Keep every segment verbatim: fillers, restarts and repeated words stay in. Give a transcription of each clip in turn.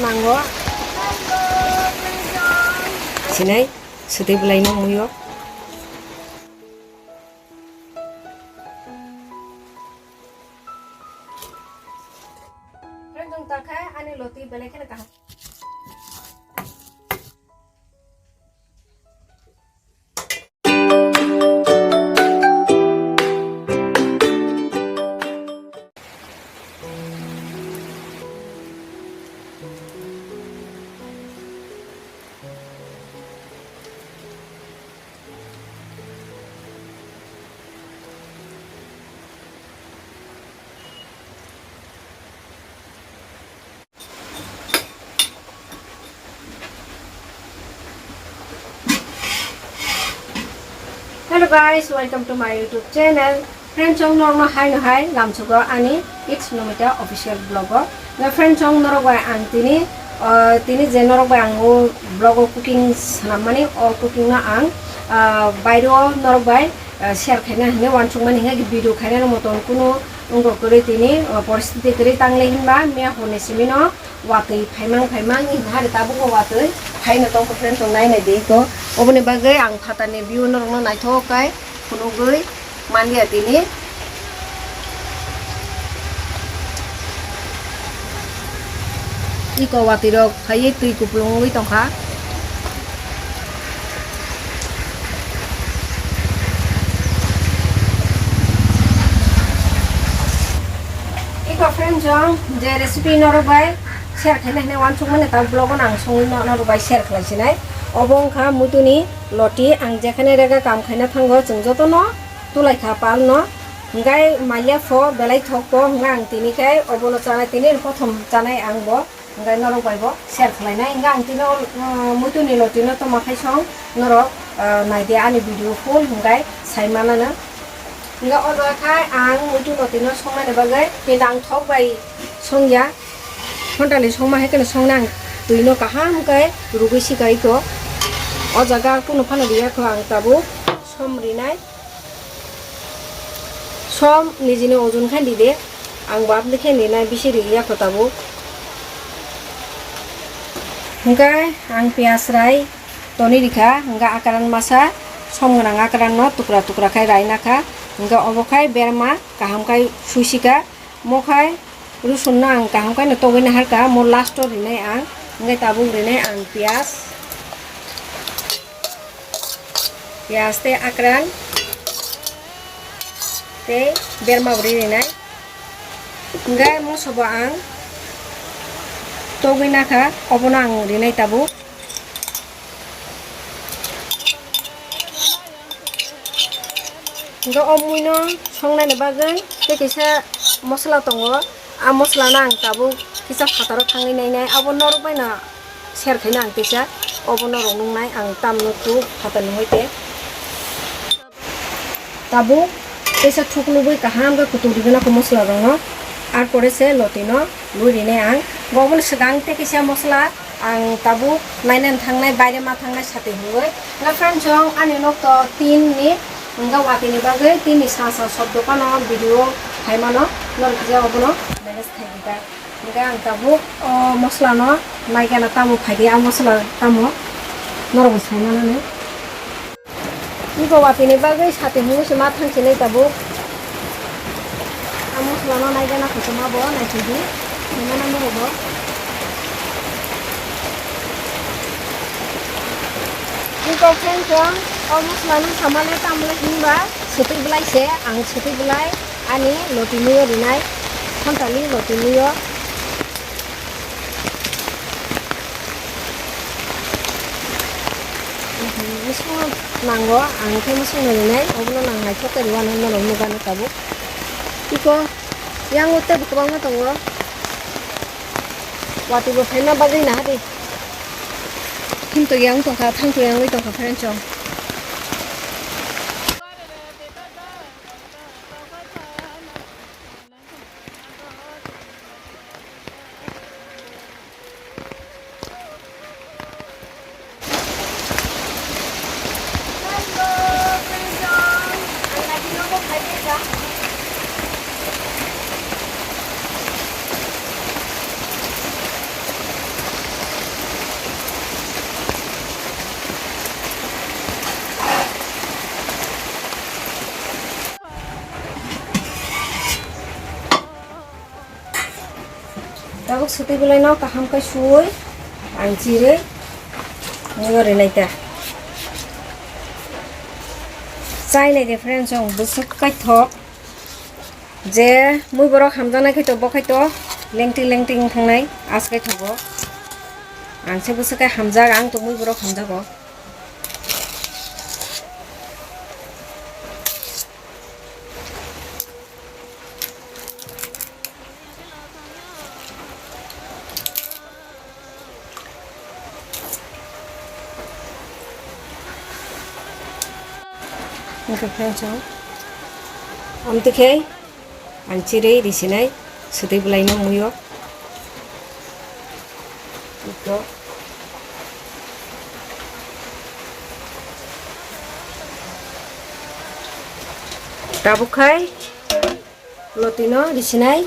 Nango. Sinai, swtwi bwlai no muyo. Friend, jong ta kha, ani loti belai kheno kaham. Hello guys, welcome to my YouTube channel. Friends, chong norokno hai no hai lamsugo ani It's Nomita official vlog o. Na friends, chong norok bai ang tini, ah, tini je norok bai ang o vlog o cooking sanammani, o cooking no ang, ah, bairo norok bai, ah, share khaina hinwi wansukmani hinwi video khaina moton kunu wngkok kwrwi tini, ah, poristiti kwrwi tangle hinba miya hwnwi simi no. Watwi phaimang phaimang ni hari tabuk o watwi phaino tongkha friend, tong nai nai di ko. Oboni bagwi ang phatarni view norokno naithok kai phunugwi manliya tini. Iko watwi rok phaiwi twi kupulung wngwi tongkha. Iko friend jong je recipe norok bai share khaina hinwi wansukmani ta vlog o ang songwi no norok bai share khlai sinai. Obo wngkha muituni loti, ang jekhane rega kam khaina thango chwng jotono tulai kha pal no. Hwnkhe manya pho belai thok po hwnkhe ang tini khe obono chanai, tini prothom chanai ang bo. Hwnkhe norok bai bo share khlainai. Hwnkhe ang tino, uh, muituni lotino tongma khai song norok, uh, naidi ani video full hwnkhe sai manano. Hwnkhe o jaga khai ang muitu lotino songnani bagwi tei nangthok bai songya. Ghontani songma hai kheno songna ang twino kaham khe rugwi sika iko. O jaga kunu phano riya kho ang tabuk som rinai. Som nijini ojon khe di de, ang bo aboni khe ninai bisi ri ya kho tabuk. Hwnkhe ang piyaj rai toni rikha, hwnkhe akran masa som gwnang akran no tukra tukra khai rai nakha, hwnkhe obo khai berma kaham khai suisika, mo khai rusun no ang kaham khai no togwi naharka, mo last o rinai ang, hwnkhe tabuk rinai ang piyaj. Piyaj tei akran tei berma bo rinai. Hwnkhe moso bo ang togwi nakha, obono ang rinai tabuk. Hwnkhe o muino songnani bagwi tei kaisa mosola tongo. A mosola no ang tabuk kisa phataro thangwi nainai, abo norok bai no share khaina ang teisa, obo norok nungnai ang tamno tu phatar nungwi te. Tabuk teisa thuk nugwi kaham khe kutuk rigwna khe mosola rokno, ar pore se loti no lui rinai ang. Bo oboni swkang tei kisa mosola ang tabuk nainani thangnai, baire ma thangnai sati hwnwi. Nga friend chong ani nok to tin ni, nga watwi ni bagwi tin ni sa sa sop dokano video phaimano norok kisa obono manage khai di ta. Hingke ang tabuk o mosola no naikena tamo phaidi, a mosola tamo norok bo sai manani. Iko watwi ni bagwi sati hwnwi se ma thang sinai tabuk. A mosola no naikena kochoma bo naisidi, hwnmano norok bo. Iko friend chong o mosola no samale tamle hinba swtwi bwlai se, ang swtwi bwlai. Ani loti nui o rinai, thantali loti nui o. Musu nango, ang khe musu no rinai, obono nang naithok khe rwano norok nugano tabuk. Iko, yang o tebo kwbangma tongo. Watwi bo phaima bagwi naha di. Himtwi yang tongkha, thangtwi yang wi tongkha friend chong. Tabuk swtwi bwlaino kaham khe suwi ang chirwi muiyo rinai ta. Chai nai de friends, chwng bwswk kaithok. Je mui borok hamjaknai khe to bo khai to lengting lengting wng thangnai, as kaithogo. Ang se bwswk khe hamjak, ang to mui borok hamjago. Hwnkhe friends, amtwi khe ang chirwi risinai, swtwi bwlaino muiyo. Tabuk khai lotino risinai.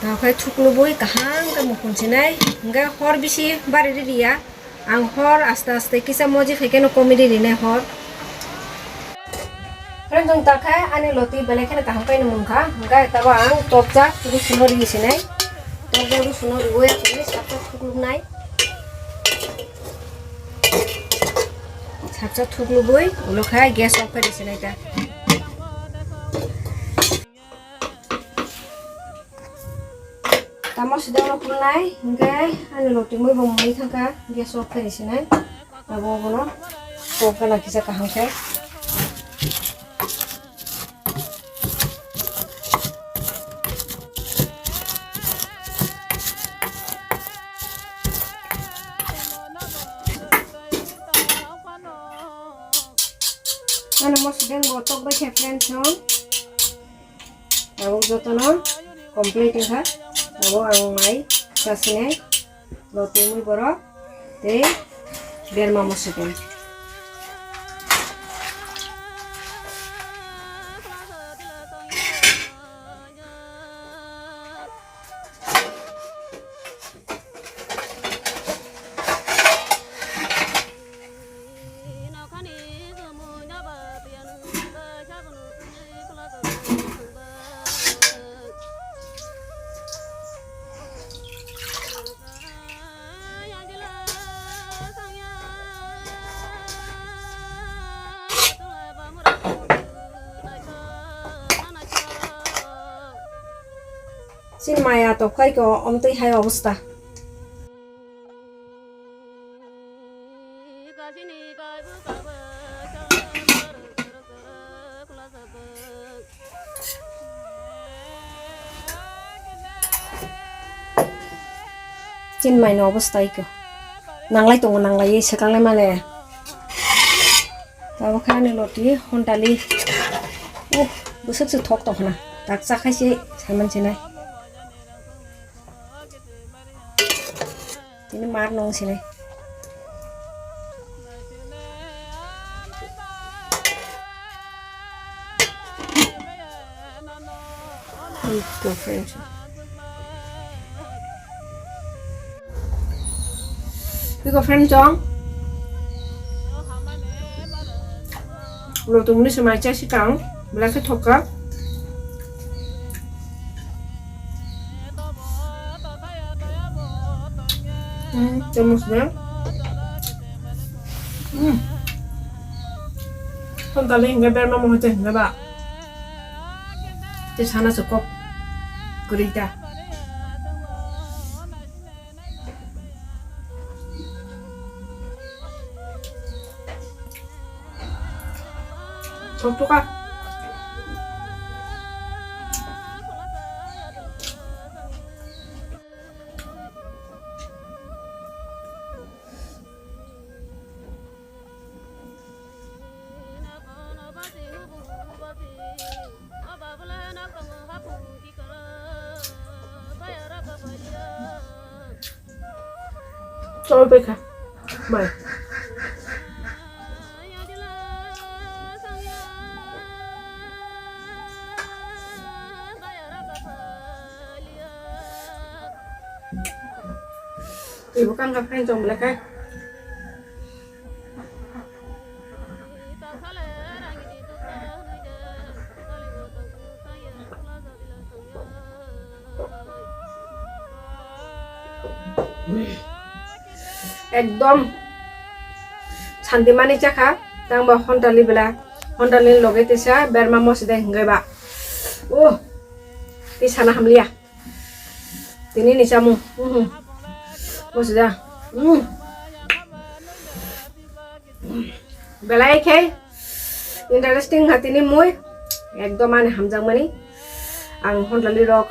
Tamo khai thuklubui kaham khe mukhun sinai, hwnkhe hor bisi bari ririya. Ang hor aste aste kisa moji phai kheno comedy rinai hor. Friends, chwng ta khe ani loti belai kheno kaham khe mungkha, hwnkhe tabo ang tokjak rusuno riwi sinai. Tokjak rusuno riwi achukni saksa thuklubnai. Saksa thuklubui ulo khe gas off khe risinai ta. Tamo sidang no khulnai, hwnkhe ani loti mui bo mui thangkha, gas off khe risinai. Abo bono kok gana kisa kaham khe. Ano mo sidang bo tok bai khe friends no. Tabuk jotono complete wngkha. Abo ang mai chasinai, lotwi mui borok tei berma mosideng. Chini maya tokphai ko omtwi hai obostha. Chini mai no obostha iko. Nanglai tongo, nanglai swkang lai male. Tabuk khe ani loti hontali. Uh, bwswk se thok tong khna. Tak cha khai se saiman sinai. Tini mar nung sini. Iko friend chong. Ulo tungni se mai cha sikang, belai khe thokka. Hmm, temos de. Hmm. Kon tali hinga berma mo hote hinga ba. Te sana se kok. Kurita. Thok thok kha. Chol bai kha. Bai. Ibu kang ka friend chong belai khe. Ekdom santi mani chakha, tangbo hontali bela, hontali loge tisa berma mosi de hingai ba. Oh, ti sana hamliya. Tini ni chamung. Mhm. Bosida. Mm. Belai khe interesting ha tini mui. Ekdom ani hamjakmani. Ang honlali rok.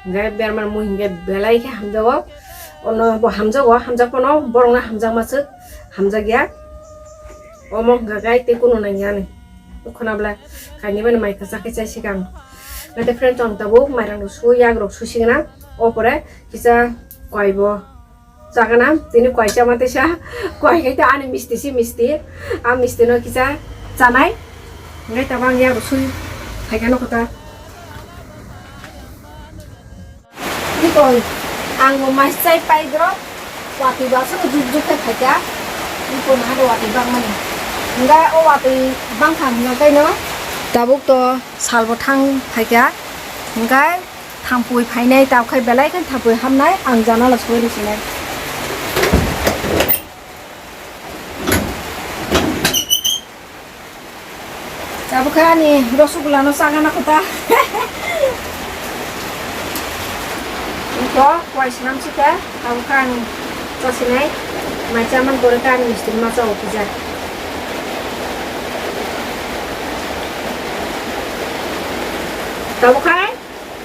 Hingke berman mui hingke belai khe hamjago. Ono bo hamjago, hamjak pono borokno hamjakma swk hamjakya. Omo hingka gai tei kunu nangya ani. Khuna bwla kainwi mani mai kwchak khe chai sikang. Nai tei friend, chwng tabuk mairang rok su, yak rok su signa. O pore kisa koi bo chagana. Tini koi chama teisa. Koi khai ta ani misti si misti. A misti no kisa chanai. Nai tabang yak rok su phaikha no kota. Bikon, ang bo mai chai pai drop, watwi basuk juk juk khe phaikha. Bikon ha watwi bangmani. Hingkhe o watwi bangkha hingkhe no. Tabuk to salbo thang phaikha. Hingkhe thampui phainai, tabuk khai belai khe thampui hamnai, ang janala soi rwsinai. Tabuk khe ani rosogula no chagana kota. Iko kuai swnam si khe, tabuk khe ang chasinai, mai chaman pore khe ani misti ma chao kisa. Tabuk khe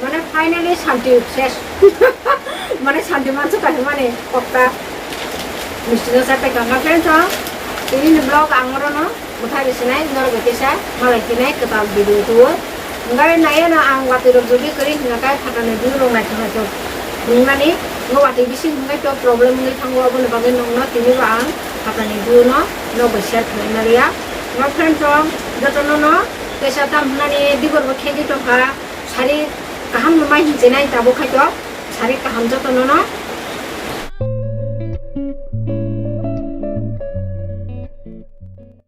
Mane finally santi ses. Mane santi mansa kahi mane kokta. Misti no sa pai kanga friends o. Tini ni vlog ang oro no bwthai rwsinai norok bai kisa malai khinai kwtal video tuo. Hingke naiya no ang watwi rok jodi kwrwi hingka khe phatani view rok naithok naithok wngmani. Ngo watwi bising hingke to problem wngwi thango, aboni bagwi nongno tini bo ang phatani view no nog bai share khlaina liya. Ngo friends o jotono no kesa tam hwnani dibor bo khegwi tongkha. Sari kaham no mai hinjinai tabuk khai to, sari kaham joto no no